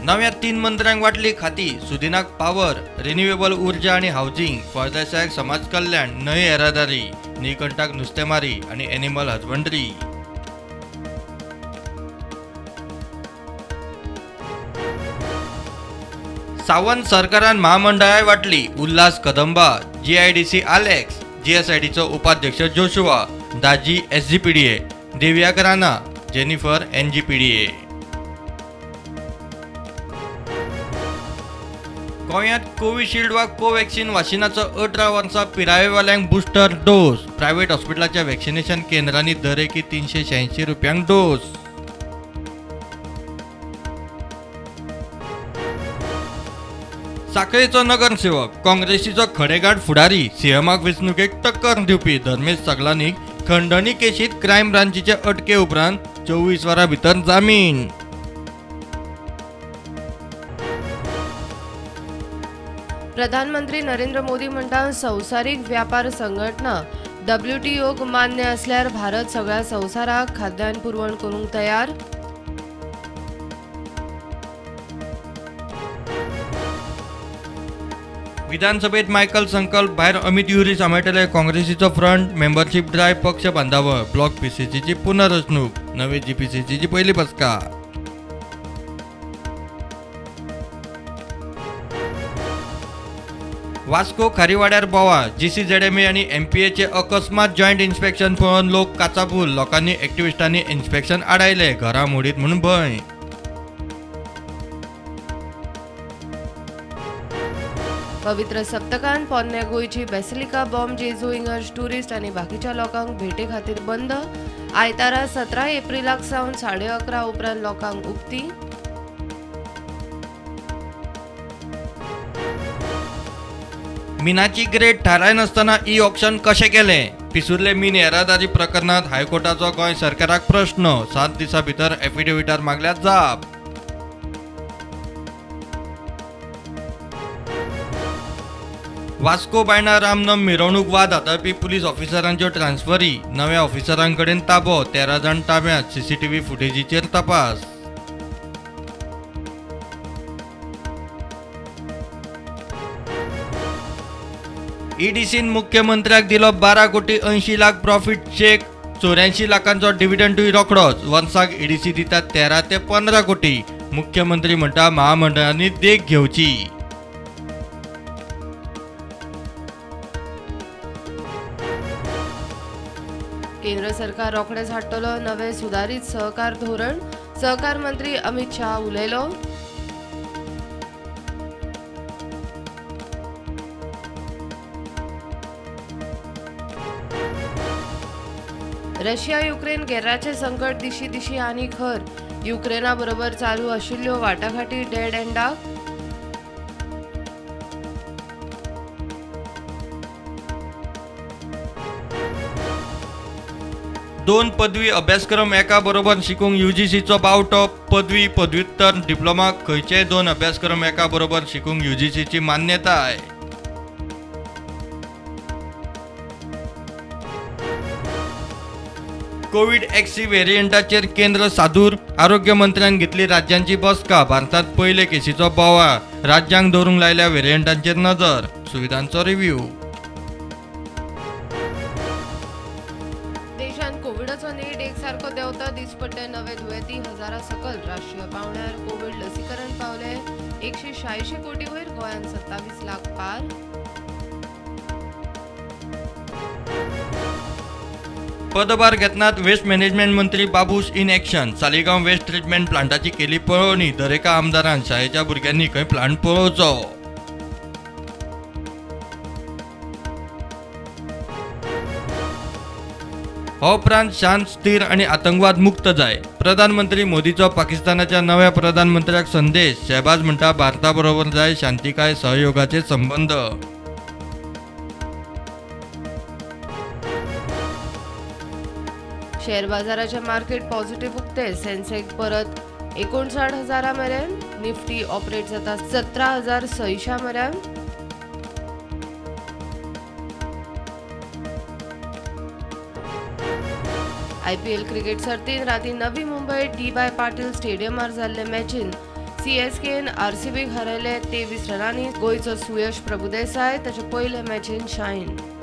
नव्या 3 मंत्र्यांक वांटली खाती. सुदिनाक power, renewable ऊर्जा आनी हावजिंग, फळदेसायाक समाज कल्याण, न्हंय येरादारी, निळकंठाक नुस्तेमारी आनी एनिमल हजबंडरी. सावंत सरकारान महामंडळाय वाटली. उल्हास कदंबा, जीआयडीसी आलेक्स, जीएसआयडीचो उपाध्यक्ष जोशुआ, दाजी एसजीपीडीए, देवियाक राणा, जेनिफर एनजीपीडीए. गोंयांत कोविशिल्ड वा कोव्हॅक्सिन वाशिनाचो 18 वर्सां पिरायेवाल्यांक बुस्टर डोस. प्रायव्हेट हॉस्पिटलाच्या वॅक्सिनेशन केंद्रांनी दरेकी 386 रुपयांक डोस. साखळेचो नगरसेवक, काँग्रेसीचो खडेगांठ फुडारी, सीएमाक वेंचणुकेक टक्कर दिवपी धर्मेश सगलानीक खंडणी केशीत क्रायम ब्रांचीचे अटके उपरांत 24 वरां भितर जामीन. प्रधानमंत्री नरेंद्र मोदी म्हणटा संवसारीक व्यापार संघटना डब्ल्यूटीओक मान्य असल्यार भारत सगळ्या संवसाराक खाद्यान्न पुरवण करूंक तयार. विधानसभेत मायकल संकल्प भायर अमित युरी सांबाळटले काँग्रेसीचो फ्रंट, मेंबरशीप ड्रायव्ह, पक्ष बांदावळ, ब्लॉक पीसीसीची पुनर्रचणूक, नवे जीपीसीसीची पयली बसका. वास्को खारीवाड्यार बोवाळ, जीसीझेडएमए आनी एमपीएचे अकस्मात जॉयंट इन्स्पेक्शन पळोवन लोक काचाबूल. लोकांनी एक्टिविस्टांनी इन्स्पेक्शन आडायले, घरां मोडीत म्हूण भंय. पवित्र सप्तकान पोरण्या गोंयची बेसिलिका बॉम जेजू इंगर्ज टुरिस्ट आनी बाकीच्या लोकांक भेटे खातीर बंद. आयतारा 17 एप्रिलाक सावन 11:30 उपरांत लोकांक उक्ती. मिनाची ग्रेड थारायनासतना ई ऑक्शन कशें केलें? पिसुर्ले मीन येरादारी प्रकरणांत हायकोर्टाचो गोंय सरकाराक प्रश्न. 7 दिसां भितर एफिडेविटार मागल्या जाप. वास्को बायणा रामनम मिरवणूक वाद हाताळपी पुलीस ऑफिसरांच्यो ट्रान्सफरी, नव्या ऑफिसरांकडेन ताबो, 13 जाण ताब्यांत, सीसीटीव्ही फुटेजीचेर तपास. ईडीसीन मुख्यमंत्र्याक दिलो 12 कोटी 80 लाख प्रॉफिट चेक, 84 लाखांचो डिव्हिडंडूय रोखडोच. वर्साक ईडीसी दिता 13 ते 15 कोटी. मुख्यमंत्री म्हणटा महामंडळांनी देख घेवची. केंद्र सरकार रोखडेच हाडटलो नवे सुदारीत सहकार धोरण, सहकार मंत्री अमित शाह उलयलो. रशिया युक्रेन गेर्राचें संकट दिशी दिशी आनी खर. युक्रेना बरोबर चालू आशिल्ल्यो वाटाघाटी डेड एंडाक. दोन पदवी अभ्यासक्रम एका बरोबर शिकूंक यूजीसीचो बावटो. पदवी, पदव्युत्तर, डिप्लोमा खंयचेय 2 अभ्यासक्रम एका बरोबर शिकूंक यूजीसीची मान्यताय. कोविड एक्सी व्हेरियंटाचेर केंद्र सादूर. आरोग्य मंत्र्यान घेतली राज्यांची बसका. भारतांत पयले केशीचो बोवाळ, राज्यांक दवरूंक लायल्या व्हेरियंटांचेर नजर, सुविधांचो रिव्ह्यू. देशांत कोविडाचो नेट एकसारको देंवता. दिसपट्टे नवे दुयेंती हजारा सकल. राष्ट्रीय पांवड्यार कोविड लसीकरण पावले 186 कोटी वयर. गोंयांत 27 लाख पार. पदभार घेतनात वेस्ट मॅनेजमेंट मंत्री Babush in action. Saligao waste treatment प्लांटाची केली पळोवणी. दरेका आमदारान शाळेच्या भुरग्यांनी खंय प्लांट पळोवचो. हो प्रांत शांत, स्थिर आनी आतंकवाद मुक्त जाय. प्रधानमंत्री मोदीचो पाकिस्तानाच्या नव्या प्रधानमंत्र्याक संदेश. शहबाज म्हणटा भारता बरोबर जाय शांतिकाय सहयोगाचे संबंद. शेअर बाजाराचे मार्केट पॉझिटिव्ह उक्ते. सेन्सेक्स परत 59,000 मेरेन, निफ्टी ऑपरेट जाता 17,600 मेरेन. आयपीएल क्रिकेट सर्तीन राती नवी मुंबय डी वाय पाटील स्टेडियमार जाल्ले मॅचीन सीएसकेन आरसीबीक हरयले 23 रनांनी. गोंयचो सुयश प्रभुदेसाय ताचे पयले मॅचीन शायन.